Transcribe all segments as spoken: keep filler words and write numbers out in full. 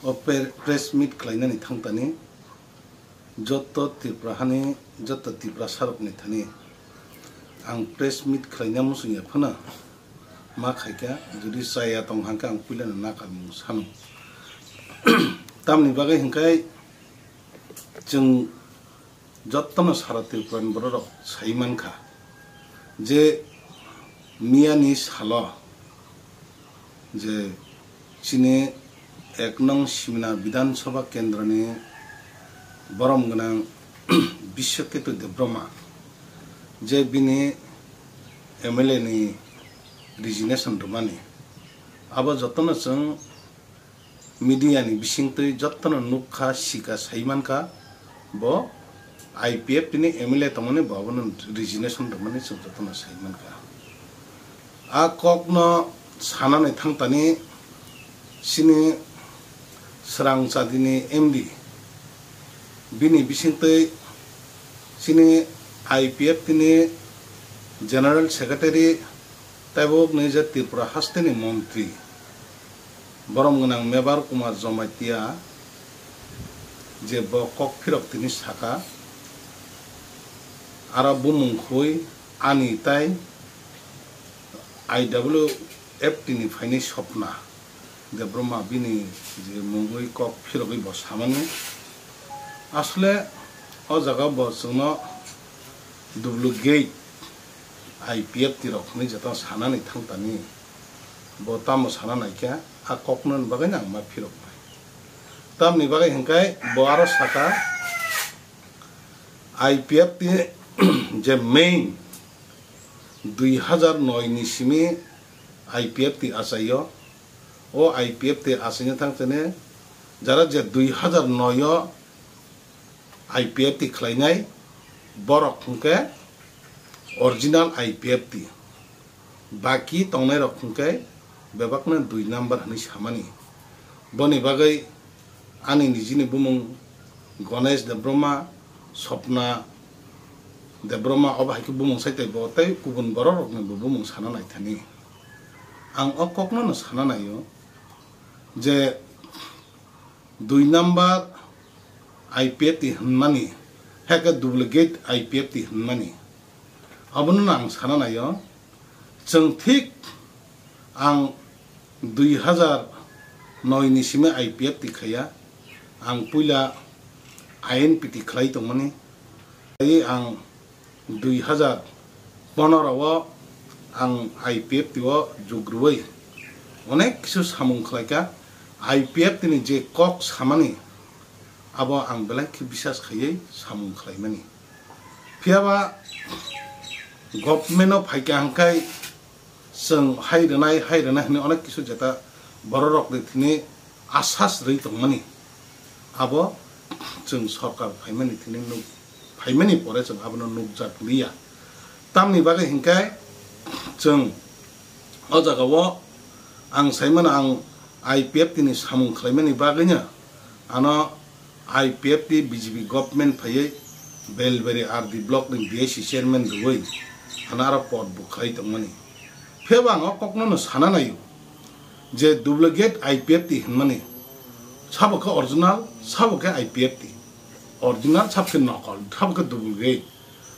O pre-, press meet khlainani thangtani joto Tripura hani joto Tiprasa rokni thani ang press meet khlaina muchung ya phano ma khaikha, jodi chaya tong hangkhe ang puilano nakarmung sano. Tamni bagwi hwnkhe chwng jotono sara Tripurani bororok sai mankha je miyani salo je chini ek nong Simna Bidhan Sabha Kendroni borom gwnang Biswaketu Debbarma je bini M L A ni resignation rwmani, abo jotono chwng media ni bisingtwi jotono nukha, sikha, sai mankha, bo I P F T ni M L A tongmani bo abono resignation rwmani chwng jotono sai mankha. A kokno sanani thangtani chini Srangchadini M D, bini bisingtwi chini I P F T ni General Secretary tei bo wngkha je Tripura hasteni montri, borom gwnang Mebar Kumar Jamatia je bo kok phirok tini saka, aro bumung khwi ani tai I W F T ni phainai Swapna Debbarma bini je mungwi kok phirogwi bo samani. Asle o jaga bo chwngno duplicate I P F T rok hinwi jeta sanani thangtani. Bo tamo sana naikha, a kokno ni bagwi ang ma phirok bai. Tamni bagwi hwnkhe bo aro saka, I P F T je main dui hazar noi ni simi I P F T achaio, o I P F T achaina thangtene jara je dui hazar noi o I P F T khlainai, borok hwnkhe original I P F T. Baki tongnairok hwnkhe bebakno dui number hwnwi samani. Boni bagwi ani nijini bumung Ganesh Debbarma, Swapna Debbarma, obo hai khe bumung sai tei bo tei kubun bororokni bo bumung sana naithani. Ang o kokno no sana naio je dui number I P F T hwnmani, hai khe duplicate I P F T hwnmani. Abono no ang sana naio, chwng thik ang dui hazar noi ni simi I P F T khaiya, ang puila I N P T khlai tongmani, tei ang dui hazar pondro o ang I P F T o jugrwi onek kisu samung khlaikha. I P F T ni je kok samani, abo ang belai khe bisas khaiwi samung khlaimani. Phiyaba government o phaikha hwnkhe chwng hai rwnai, hai rwnai hwnwi onek kisu jeta bororokni thini asas rwi tongmani. Abo chwng sorkar phaimani thini nuk, phaimani pore chwng abono nukjak liya. Tamni bagwi hwnkhe chwng o jagao ang saimano ang I P F T ni samung khlaimani bagwino ano I P F T B J P government phaiwi Belbari R D block ni B I C chairman rwui ano aro pod bo khlai tongmani. Phiyaba ang o kokno no sana naio je duplicate I P F T hinmani, sabo khe original, sabo khe I P F T. Original sabo khe nokol, sabo khe duplicate.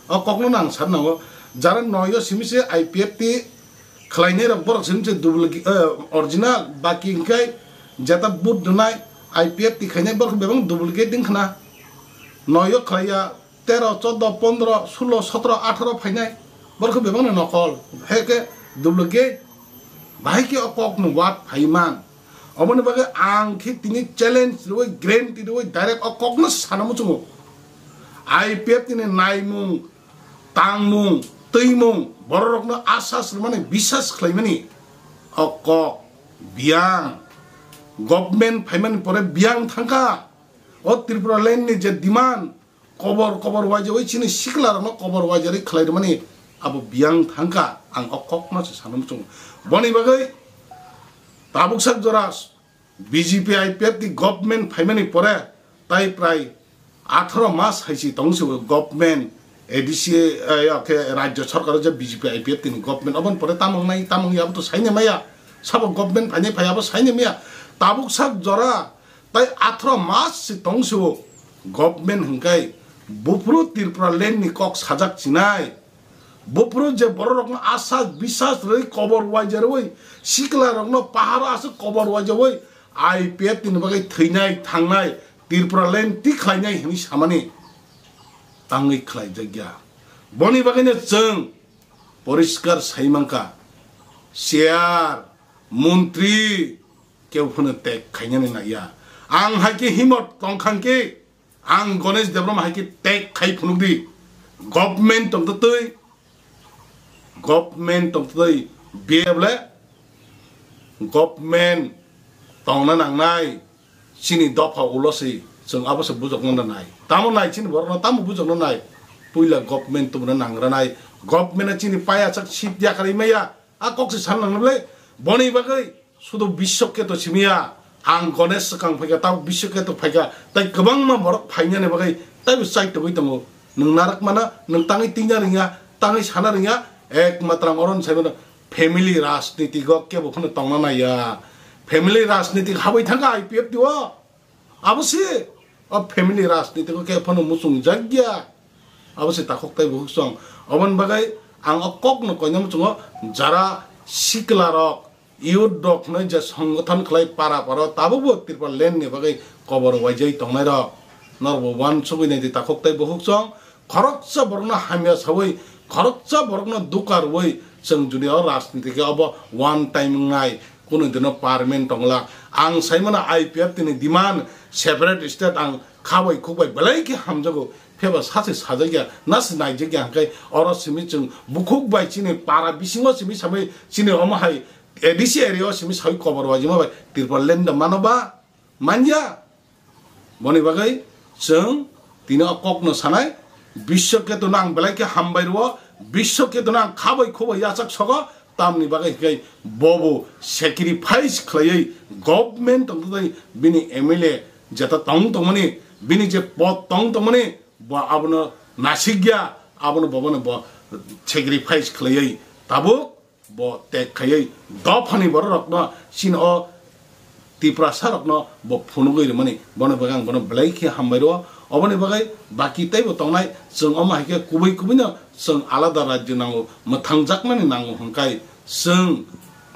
O kokno no ang sana nango, jara noyo simi se I P F T khlainai rok borok simi se duplicate, eh, original, baki hwnkhe jeta vote rwnai I P F T khainai borok bebak duplicate wngkhna. Noyo khlaiya tero, chodo, pondro, sulo, sotro, atharo phainai borok bebak no nokol, hai khe duplicate. Bahai khe o kok no wad phaiman. Oboni bagwi ang khe tini challenge rwui, guarantee rwui direct o kokno sana muchungo. I P F T ni naimung, tangmung, twimung, bororokno asas rwmani, bisas khlaimani o kok, biyang, government phaimani pore biyang thangkha. O Tripura land ni je demand, kobor kobor waijawi chini sikla rokno kobor waijarwi khlai rwmani abo biyang thangkha, ang o kokno se sana muchungo. Boni bagwi tabuk sak jora B J P I P F T government phaimani pore tai prai atharo mas hai si tong se government A D C, eh, ya khe rajyo sarkar je B J P I P F T ni government oboni pore tamung nai tamung ya abo to saini maya, sabo government phainai phai abo saini maya, tabuk sak jora Tai athro mas se tong se o government hingkai buphuru Tripura land ni kok sajak chinai. Buphuru je borok rokno asas bisas rwi kobor waija rwi sikla rokno paharo aswk kobor waija rwi I P F T ni bagwi thwinai thangnai Tripura land ti khlainai hwnwi samani tangwi khlaijakya. Boni bagwino chwng poriskar sai mankha, chair, montri, kebo phano tek khainani naiya. Ang hai khe himot tongkha khe, ang Ganesh Debbarma hai khe tek khai phunukdi. Government tongtwtwi, government tongtwtwi, biyable government tongna nangnai. Chini dopha ulo se chwng abo se bujokno nanai. Tamo nai chini borokno tamo bujokno nai. Puila government tubuna nangranai. Government chini paya chak sip yakarwi maya. A kok se san nangno ble. Boni bagwi sudu bisok keto simiya. Ang Ganesh swkang phaikha, tamo bisok keto phaikha. Tai kwbangma borok phainani bagwi taibo chai togwi tongo. Nwng narak mana, nwng tangwi tingna ringya, tangwi sana ringya. Ek matra ang oron saimano family rajniti go kebo phano tongna naiya. Family rajniti habwi thangkha I P F T o. Abo se o family rajniti ko khe phano muchung jakya. Abo se takhuk tai bukhuk song. Oboni bagwi ang o kok no koina muchungo jara sikla rok, youth rok hwnwi je songgothon khlai para paro tabukbo Tripura land ni bagwi kobor waijai tongnai rok. Norbo uansugwi nai di takhuk tai bukhuk song. Khoroksa borokno hamya sawi, khoroksa borokno duka rwi chwng jodi o rajniti khe obo one time wngnai, kunu dino permanent tonglak. Ang saimano I P F T ni demand separate state ang khabai khukbai belai khe hamjago. Pheba sachi sajakya, nasi naijakya hwnkhe oro simi chwng bukhuk bai chini para bisingo simi sabai chini omo hai A D C area o simi sawi kobor wajima bai Tripura land mano ba manya. Boni bagwi chwng tini o kokno sanai, Biswa Ketuno ang belai khe hambai rwo, Biswa Ketuno ang khabai khubai yachak sogo, tamni bagwi hwnkhe bobo sacrifice khlaiwi government tongtwtwi bini M L A jeta tong tongmani, bini je pod tong tongmani, bo abono nasikya, abono bobono bo sacrifice khlaiwi tabuk bo tek khaiwi dophani bororokno chini o Tiprasa rokno bo phunugwi rwmani, bono bagwi ang bono belai khe hambai rwo. Oboni bagwi baki teibo tongnai, chwng omo hai khe kubui kubuino chwng alada rajyo nango, mwthangjakmani nango hwnkhai chwng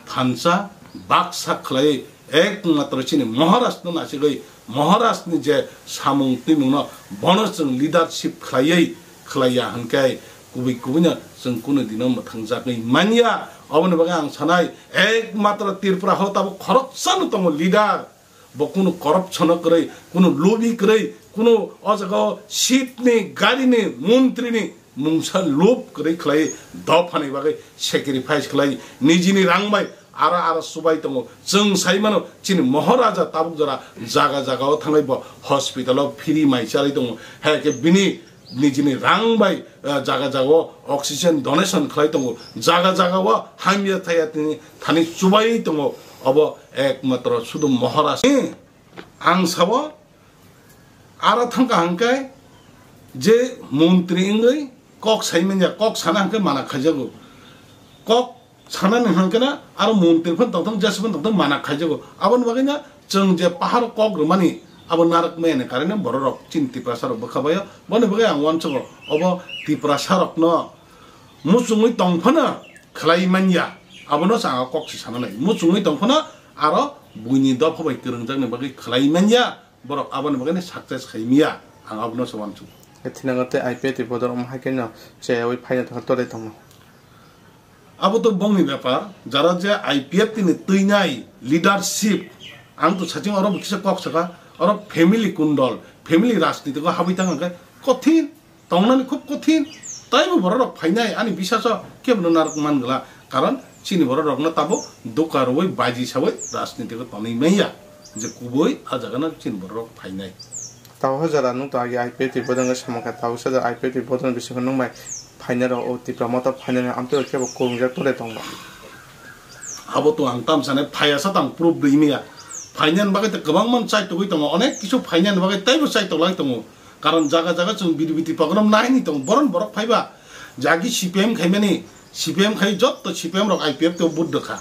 thansa baksa khlaiwi ekmatro chini Maharashno nasigwi Maharashni je samung twimungno bono chwng leadership khlaiwi khlaiya hwnkhe kubui kubuino chwng kunu dino mwthangjakwi manya. Oboni bagwi ang sanai, ekmatro Tripura ho tabuk khoroksano tongo leader, bo kunu corruption o kwrwi, kunu lubi kwrwi, kunu o jaga o seat ni, gari ni, montri ni mungsa lob kwrwi khlai, dophani bagwi sacrifice khlai, nijini rang bai ara ara subai tongo. Chwng sai mano, chini Maharaja tabuk jora jaga jaga o thanglai bo hospital o free mai chalai tongo. Hai khe bini nijini rang bai, eh, jaga jaga o oxygen donation khlai tongo. Jaga jaga o hamya thaya tini thani chubai tongo. Obo ekmatro sudu Maharaj. Ang sabo, aro thangka hwnkhe je montri wngwi kok sai manya, kok sana hwnkhe mana khaijago. Kok sanani hwnkhe na aro montri phano tongthok, jesa phano tongthok, mana khaijago. Aboni bagwi na chwng je paharo kok rwmani abo narwk maya ni karwi no bororok chini Tiprasa rok bwkha baio. Boni bagwi ang uansugo obo Tiprasa rokno muchungwi tong phano khlai manya, abono se ang kok se sana nai. Muchungwi tong phano aro buini dopha bai kwrwngjakni bagwi khlai manya, borok aboni bagwi success khai manya, ang abono se uansugo. Thinango tei I P F T ni bodol omo hai kheno cheyaui phaina tongkha tole tongma. Abo to bongni bepar, jara je I P F T ni twinai leadership, ang to saching oro bo kisa kok saka, oro family kundol, family rajniti ko habwi tang khe kothin. Tongnani khub kothin. Taibo bororok phainai ani biswaso kebono narwk man glak. Karon chini bororokno tabuk doka rwui baji saui rajnitiko tonwi manya. Je kubui a jagano chini bororok phainai. Tabuk jora nwng to agi I P F T ni bodol wngwi samung kha, tabuk se jora I P F T ni bodol bisingo nwng bai phainai rok o Tipra Motha phainai rok amtwi kebo kwrwngjak tole tongba. Abo to ang tam sanai phaiya sa tang proof rwi manya. Phainani bagwi to kwbangma chaitogwi tongo, onek kisu phainani bagwi teibo chaitoglai tongo. Karon jaga jaga chwng B D P Tipra Motha naini tongo, boron borok phaiba. Jagi C P M khaimani, C P M khai jotto C P M rok I P F T o vote rwkha.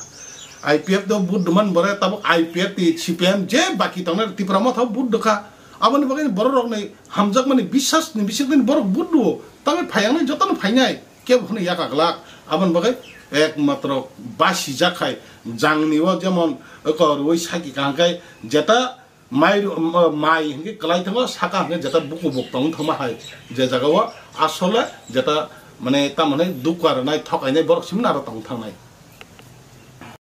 I P F do vote duman bore, tabuk I P F ti C P M je baki tongnai Tipra Motha vote dukha. Aboni bagwi borok rokni hamjakmani bisas ni bisingtwi borok vote duo. Tabe phayang nai jotono phainai. Kebo hwnwi yaka glak. Aboni bagwi ekmatro basi jak khai jangni o jemon eko rwi saki kaham khai jeta mai ru-, mai hwnkhe kwlai thango saka hwnkhe jeta buku buk tong thangma hai je jaga o asole jeta mane tamoni dukha rwnai thokainai borok simna aro tong thangnai.